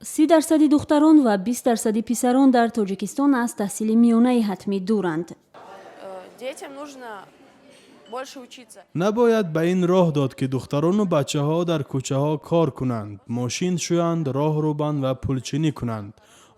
30 дарсади духтарон ва 20 дарсади писарон дар Тоҷикистон аз таҳсили миёнаи ҳатмӣ дуранд. Детям нужно больше учиться. Набояд ба ин роҳ дод, ки духтарону бачаҳо дар кӯчаҳо кор кунанд, мошин шӯянд, роҳ рӯбанд ва пулчинӣ кунанд.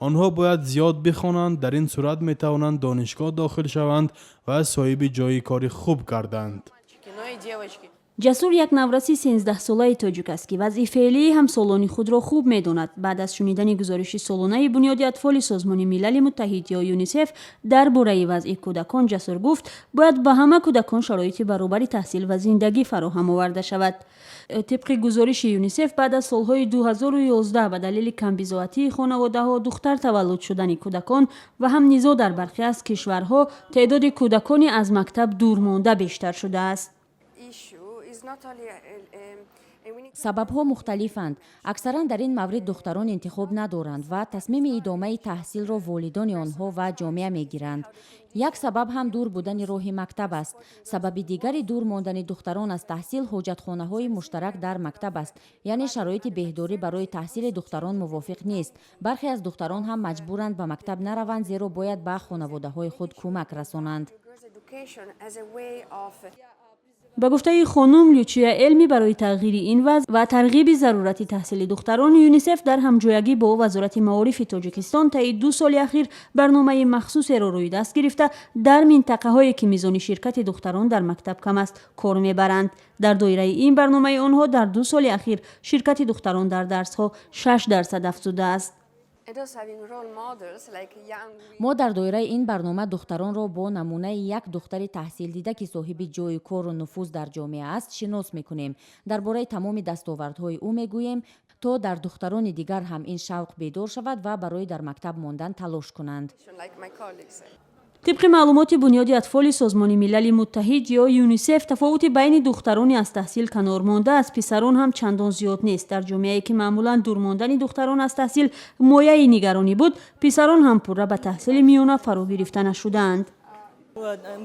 Онҳо бояд зиёд бихонанд. Дар ин сурат метавонанд донишгоҳ дохил шаванд ва соҳиби ҷойи кори хуб гарданд. Мальчики, но и девочки. Ҷасур як навраси 13-солаи тоҷик аст, ки вазъи феълии ҳамсолони худро хуб медонад. Баъд аз шунидани гузориши солонаи Бунёди атфоли Созмони Милали Муттаҳид ё ЮНИСЕФ дар бораи вазъи кӯдакон, Ҷасур гуфт, бояд ба ҳама кӯдакон шароити баробари таҳсил ва зиндагӣ фароҳам оварда шавад. Тибқи гузориши ЮНИСЕФ, баъд аз солҳои 2011 ба далели камбизоатии хонаводаҳо, духтар таваллуд шудани кӯдакон ва ҳам низоъ дар бархе аз кишварҳо, теъдоди кӯдакони аз мактаб дур монда бештар шудааст. Сабабҳо мухталифанд. Аксаран дар ин маврид духтарон интихоб надоранд ва тасмими идомаи таҳсилро волидони онҳо ва ҷомеа мегиранд. Як сабаб ҳам дур будани роҳи мактаб аст. Сабаби дигари дур мондани духтарон аз таҳсил ҳоҷатхонаҳои муштарак дар мактаб аст, яъне шароити беҳдорӣ барои таҳсили духтарон мувофиқ нест. Бархе аз духтарон ҳам маҷбуранд ба мактаб нараванд, зеро бояд ба хонаводаҳои худ кӯмак расонанд. Ба гуфтаи хонум Лючия Элми, барои тағйири ин вазъ ва тарғиби зарурати таҳсили духтарон, ЮНИСЕФ дар ҳамҷоягӣ бо Вазорати маорифи Тоҷикистон таи 2 соли ахир барномаи махсусеро рӯи даст гирифта, дар минтақаҳое, ки мизони ширкати духтарон дар мактаб кам аст, кор мебаранд. Дар доираи ин барномаи онҳо дар 2 соли ахир ширкати духтарон дар дарсҳо 6% афзудааст. Мо дар доираи ин барнома духтаронро бо намунаи як духтари таҳсилдида, ки соҳиби ҷойи кору нуфуз дар ҷомеа аст, шинос мекунем, дар бораи тамоми дастовардҳои ӯ мегӯем, то дар духтарони дигар ҳам ин шавқ бедор шавад ва барои дар мактаб мондан талош кунанд. Тибқи маълумоти Бунёди атфоли Созмони Милали Муттаҳид ё ЮНИСЕФ, тафовути байни духтарони аз таҳсил канор монда аз писарон ҳам чандон зиёд нест. Дар ҷомеае, ки маъмулан дур мондани духтарон аз таҳсил мояи нигаронӣ буд, писарон ҳам пурра ба таҳсили миёна фаро гирифта нашудаанд.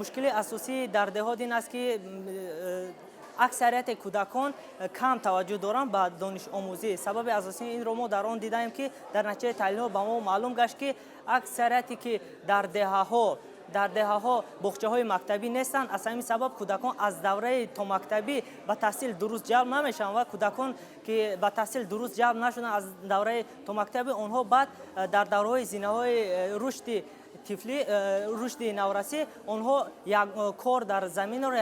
Мушкили асосӣ дар деҳот ин аст, ки аксарияти кӯдакон кам таваҷҷӯҳ доранд ба донишомӯзӣ. Сабаби асосии инро мо дар он дидаем, ки дар натиҷаи таҳлилҳо ба мо маълум гашт, ки аксарияте ки дар деҳаҳо боғчаҳои мактабӣ нестанд, аз ҳамин сабаб кӯдакон аз давраи томактабӣ ба таҳсил дуруст ҷалб намешаванд ва кӯдакон, ки ба таҳсил дуруст ҷалб нашуданд аз давраи томактабӣ, онҳо баъд дар давраҳои зинаҳои рушди тифлӣ, рушди наврасӣ, онҳо кор дар заминро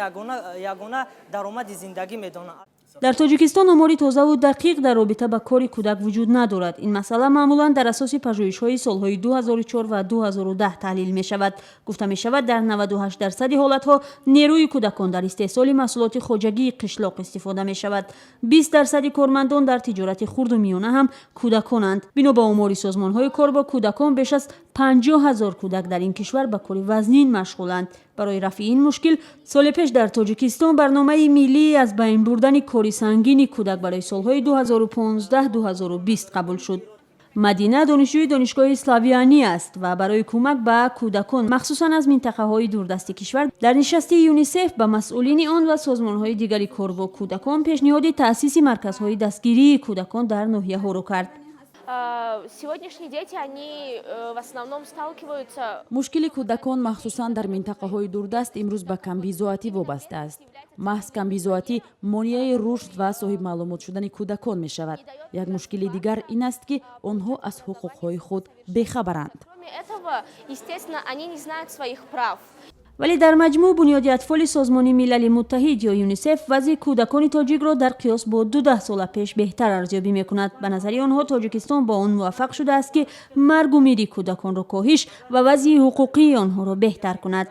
ягона даромади зиндагӣ медонанд. Дар Тоҷикистон омори тозаву дақиқ дар робита ба кори кӯдак вуҷуд надорад. Ин масъала маъмулан дар асоси пажӯҳишҳои солҳои 2004 ва 2010 таҳлил мешавад. Гуфта мешавад, дар 98 дарсади ҳолатҳо нерӯи кӯдакон дар истеҳсоли маҳсулоти хоҷагии қишлоқ истифода мешавад. 20 дарсади кормандон дар тиҷорати хурду миёна ҳам кӯдаконанд. Бино ба омори созмонҳои кор бо кӯдакон, беш аз 50 000 кӯдак дар ин кишвар ба кори вазнин машғуланд. Барои рафъи ин мушкил соли пеш дар Тоҷикистон барномаи миллии аз байн бурдани кори сангини кӯдак барои солҳои 2015-2020 қабул шуд. Мадина донишҷӯи Донишгоҳи Славянӣ аст ва барои кӯмак ба кӯдакон, махсусан аз минтақаҳои дурдасти кишвар, дар нишасти ЮНИСЕФ ба масъулини он ва созмонҳои дигари кор бо кӯдакон пешниҳоди таъсиси марказҳои дастгирии кӯдакон дар ноҳияҳоро кард. Сегодняшние дети, они в основном сталкиваются Мушкили кӯдакон, махсусан дар минтақаҳои дурдаст, имрӯз ба камбизоатӣ вобаста аст. Маҳз камбизоатӣ монеаи рушд ва соҳибмаълумот шудани кӯдакон мешавад. Як мушкили дигар ин аст, ки онҳо аз ҳуқуқҳои худ бехабаранд. Кроме этого, естественно, они не знают своих прав. Вале дар маҷмӯъ Бунёди атфоли Созмони Милали Муттаҳид ё ЮНИСЕФ вазъи кӯдакони тоҷикро дар қиёс бо ду даҳсола пеш беҳтар арзёбӣ мекунад. Ба назари онҳо, Тоҷикистон бо он муваффақ шудааст, ки маргу мири кӯдаконро коҳиш ва вазъи ҳуқуқии онҳоро беҳтар кунад.